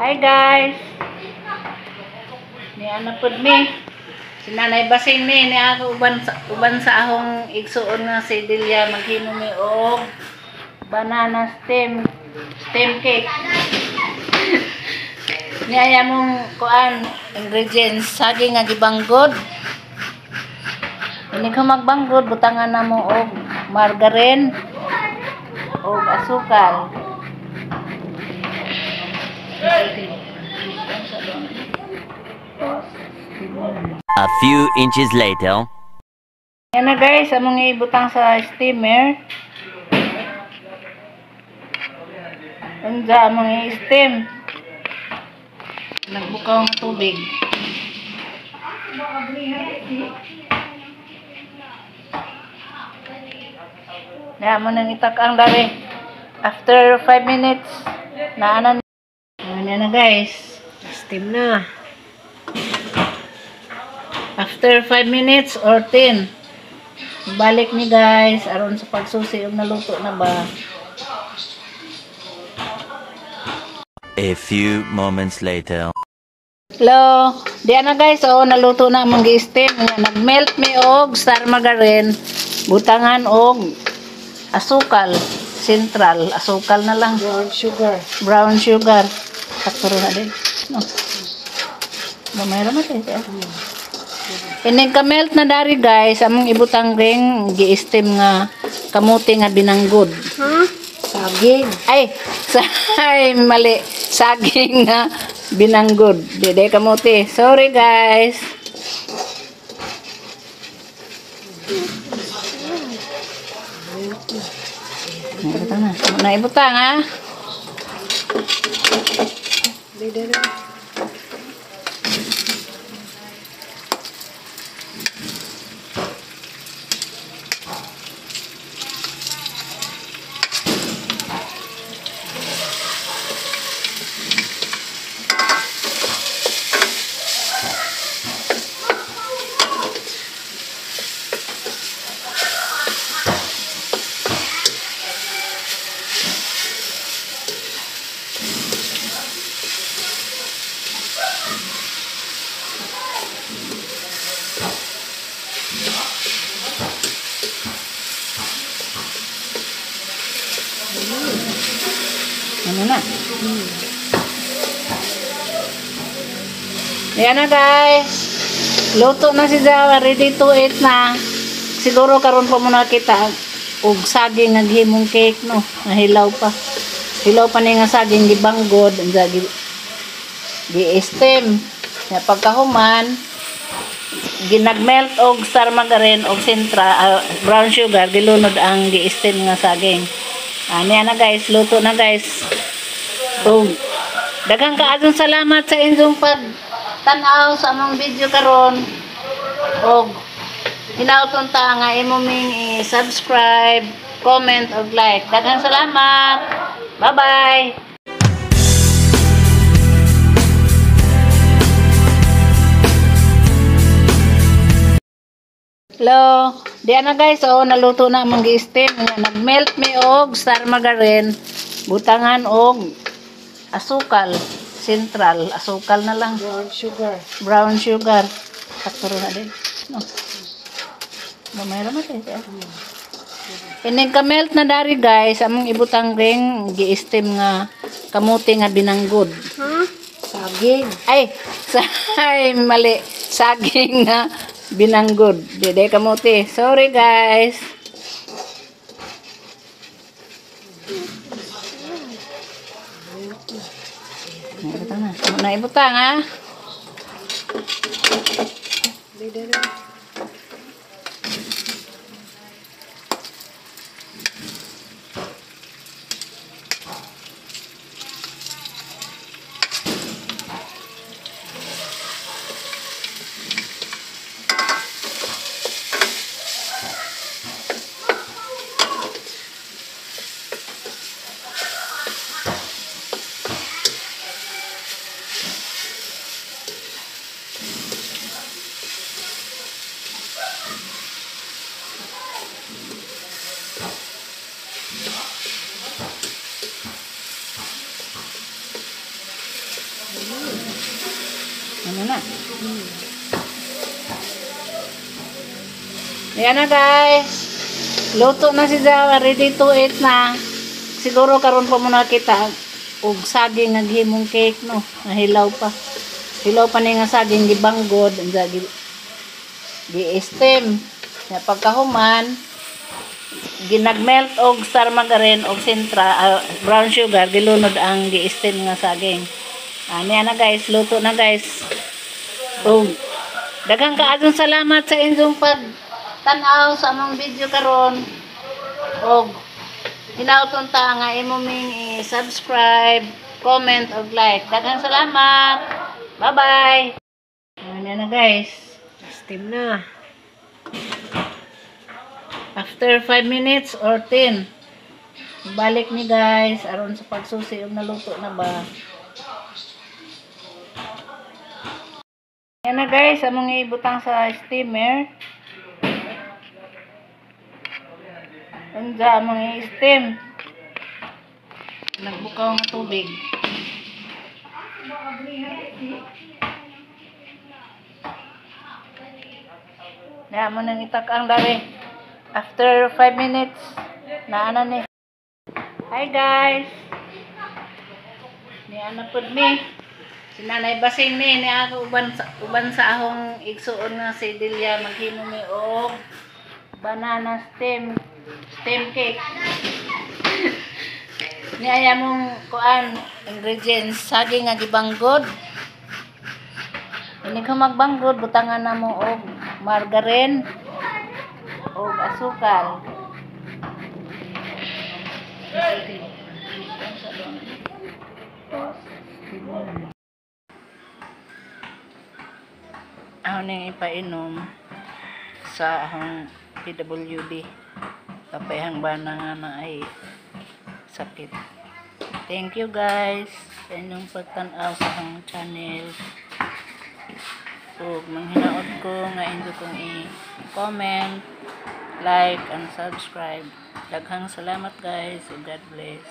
Hi guys. Ni ana pud mi. Si Nanay Basing ni ako uban sa akong igsuon nga si Delia, maghimo mi og banana steam cake. Ni ay among kuan ingredients: saging nga gibanggod. Ini ka magbanggod, butangan na mo og margarine og asukal. A few inches later. Yan na guys, among ibutang sa steamer. Unja among i-steam. Nagbukaw ang tubig. Na mo nang itak-ang dari. After 5 minutes, naana na. Yan na guys. Steam na. After 5 minutes or 10, balik ni guys, aron sa pagsusi og naluto na ba. A few moments later. Hello, di na guys, oh, naluto na among gi-steam. Nag-melt mi og star margarine, butangan og asukal, central, asukal na lang. Brown sugar. Brown sugar. Sakto na din. No. Gamay ra man tayo. Inig ka-melt na dari guys, among ibutang ring gi-steam nga kamuti nga binanggod. Huh? Saging. Ay, ay mali. Saging nga binanggod. Di kamuti. Sorry guys. Naibutang na. Naibutang ha. Di na. Ano na? Ayan na guys. Luto na si Jawa. Ready to eat na. Siguro karon pa muna kita og saging nga gihimong cake no. Nahilaw pa. Hilaw pa ni nga saging gibanggod, unsa gi-steam. Ya pagkahuman ginagmelt og star margarine og sintra brown sugar, gilunod ang gi-steam nga saging. Ani na guys, luto na guys. Og daghang kaayong salamat sa inyong pagtan-aw sa among video karon. Og hinauton ta nga imo ming i-subscribe, comment og like. Daghang salamat. Bye-bye. Hello. Di na guys, oh, naluto na among gi-steam. Nag-melt mi og star margarine, butangan og asukal, central, asukal na lang. Brown sugar. Brown sugar. Sakto na din. No. Gamay ra man tayo. Inig ka-melt na dari guys, among ibutang ring gi-steam nga kamuti nga binanggod. Huh? Saging. Ay, ay mali. Saging nga binanggod. Di kamuti. Sorry guys. Naibutang na. Naibutang ha. Di na. na. Ayan na, guys. Luto na si Jawa. Ready to eat na. Siguro karon pa muna kita og saging nga gihimong cake, no. Nahilaw pa. Hilaw pa ni nga saging gibanggod, ang gi-steam. Ya pagkahuman, ginagmelt og star margarine og sintra, brown sugar, gilunod ang gi-steam nga saging. Niya na, guys, luto na, guys. Og daghang kaayong salamat sa inyong pag tan-aw sa among video karon. Og hinauton ta nga imo ming i-subscribe, comment og like. Daghang salamat. Bye-bye. Niya na, guys. Steam na. After 5 minutes or 10, balik ni, guys, aron sa pagsusi og naluto na ba. Yan na, guys, among ibutang sa steamer. Unja among i-steam. Nagbukaw nga tubig. Na mo nang itak-ang dari. After 5 minutes, naa na ni. Hi, guys. Ni ana pud mi. Si Nanay Basing ni ako uban sa akong igsuon nga si Delia, maghimo mi og banana steam steam cake. Ni ay among kuan ingredients: saging nga gibanggod. Ini ka magbanggod, butangan na mo og margarine og asukal. Ako ning ipainom sa akong PWD. Kapayhang bana nga na ay sakit. Thank you, guys, sa inyong pagtanaw sa akong channel. Ug manghinaot ko nga inyo kong i-comment, like, and subscribe. Daghang salamat, guys, ug God bless.